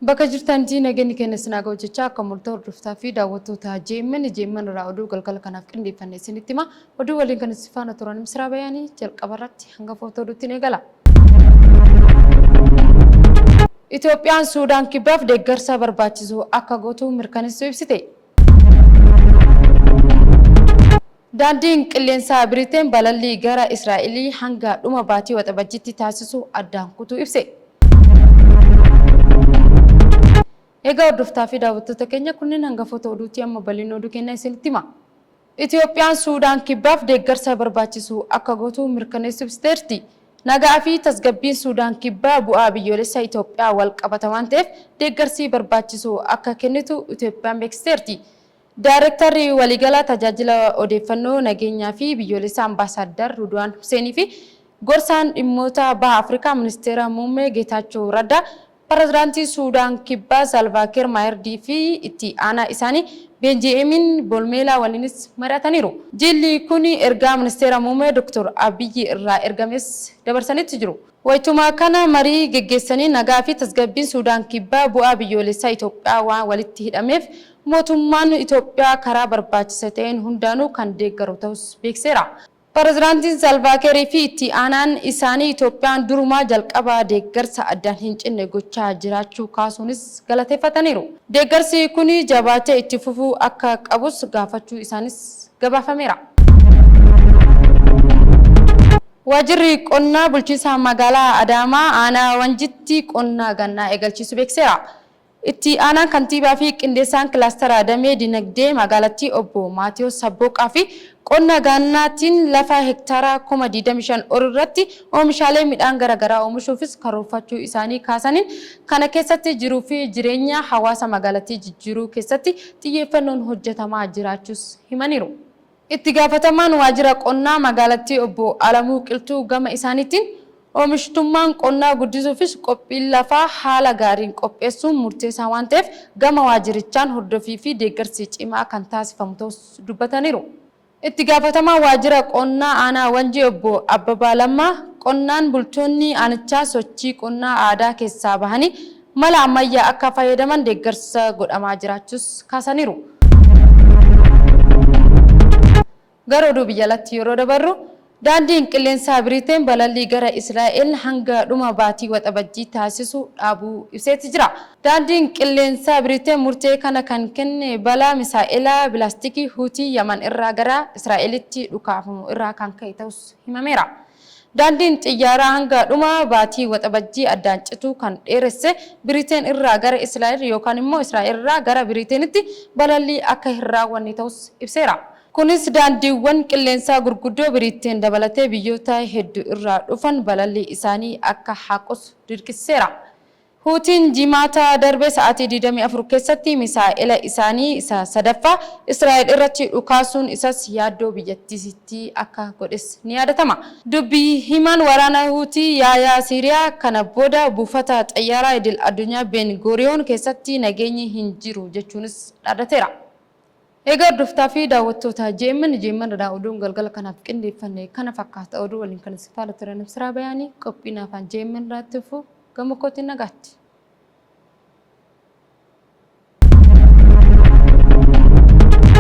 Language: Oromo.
Bakka jirtanitti nageenyi keenya isin haa ga'u jechaa akka murtoo hordoftaa fi daawwattoota JMN JMN irraa oduu galgala kanaaf qindeeffanne isinitti hima. Oduu waliin kan isin faana turan Misraa Bayaanii jalqaba irratti hangafoota oduutti ni eegala. Itoophiyaan Suudaan Kibbaaf deeggarsa barbaachisu akka gootu mirkaneessuu ibsite. Daandiin Qilleensaa Biriteen balallii gara Israa'elii hanga dhuma baatii Waxabajjiitti taasisu addaan kutuu ibse. Egaa hordoftaa fi daawwattoota keenya kunneen hangafoota oduuti amma bal'ina oduu keenyaa isinitti hima. Itoophiyaan Suudaan Kibbaaf deeggarsa barbaachisu akka gootu mirkaneessuu ibsiteerti. Nagaa fi tasgabbiin Suudaan Kibbaa bu'aa biyyoolessa Itoophiyaa walqabata waan ta'eef deeggarsi barbaachisu akka kennitu Itoophiyaan beeksisteerti. Daarektarri Waliigalaa Tajaajila Odeeffannoo Nageenyaa fi Biyyoolessaa Ambaasaaddar Rudwaan Huseenii fi Gorsaan Dhimmoota Baha Afrikaa Ministeera Muummee Geetaachoo Raddaa Pirezidaantii Suudaan Kibbaa Saalvaakiir Maayardii fi itti aanaa isaanii Beenjeemiin Boolmeelaa waliinis mari'ataniiru. Jilli kun ergaa Ministeera Muummee Doktar Abiyyi irraa ergames dabarsanitti jiru. Wayituma kana marii geggeessaniin nagaa fi tasgabbiin Suudaan Kibbaa bu'aa biyyoolessaa Itoophiyaa waan walitti hidhameef mootummaan Itoophiyaa karaa barbaachisa ta'een hundaanuu kan deeggaru ta'uus beeksiseera. Pirezidaantiin Saalvaakeerii fi itti aanaan isaanii Itoophiyaan durumaa jalqaba deeggarsa addaan hin cinne gochaa jiraachuu kaasuunis galateeffataniiru. Deeggarsi kun jabaatee itti fufuu akka qabus gaafachuu isaanis gabaafameera. Waajjirri Qonnaa Bulchiinsa Magaalaa Adaamaa Aanaa Wanjitti qonna gannaa eegalchiisuu beeksiseera. Itti aanaan kantiibaa fi qindeessaan kilaastara damee dinagdee magaalattii obbo Maatiyoos Sabbooqaa fi qonna gannaatiin lafa hektaara 25,000 ol irratti oomishaalee midhaan gara garaa oomishuufis karoorfachuu isaanii kaasaniin kana keessatti jiruu fi jireenya hawaasa magaalattii jijjiiruu keessatti xiyyeeffannoon hojjetamaa jiraachuus himaniiru. Itti gaafatamaan waajjira qonnaa magaalattii obbo Alamuu Qilxuu gama isaaniitiin, oomishtummaan qonnaa guddisuufis qophiin lafaa haala gaariin qopheessuun murteessaa waan ta'eef gama waajjirichaan hordoffii fi deeggarsi cimaa kan taasifamu ta'uus dubbataniiru. Itti gaafatamaan waajjira qonnaa aanaa Wanjii obbo Abbabaa Lammaa, qonnaan bultoonni aanichaa sochii qonnaa aadaa keessaa bahanii mala ammayyaa akka fayyadaman deeggarsa godhamaa jiraachuus kaasaniiru. Gara oduu biyya alatti yeroo dabarru, daandiin qilleensaa Biriteen balallii gara Israa'el hanga dhuma baatii Waxabajjii taasisu dhaabuu ibseeti jira. Daandiin qilleensaa Biriteen murtee kana kan kenne balaa misaa'ela bilaastikii Huutii Yaman irraa gara Israa'elitti dhukaafamu irraa kan ka'e ta'us himameera. Daandiin xiyyaaraa hanga dhuma baatii Waxabajjii addaan cituu kan dheeresse Biriteen irraa gara Israa'el yookaan immoo Israa'el irraa gara Biriteenitti balallii akka hin raawwanne ta'us ibseera. Kunis daandiiwwan qilleensaa gurguddoo Biriteen dabalatee biyyoota heddu irraa dhufan balallii isaanii akka haqus dirqisiseera. Huutiin Jimaata darbe sa'aatii 24 keessatti misaa'ela isaanii isa sadaffaa Israa'el irratti dhukaasuun isas yaaddoo biyyattiitti akka godhes ni yaadatama. Dubbi himaan waraana Huutii Yaayaa Siiriyaa kana booda buufata xayyaaraa idil-addunyaa Ben Gooriyoon keessatti nageenyi hin jiru jechuunis dhaadateera. Egaa hordoftaa fi daawwattoota JMN JMN irraa oduun galgala kanaaf qindeeffanne kana fakkaata. Oduu waliin kan isin faana turan Ibsiraa Bayaanii qophiin afaan JMN irraa itti fufu gama kootiin nagaatti.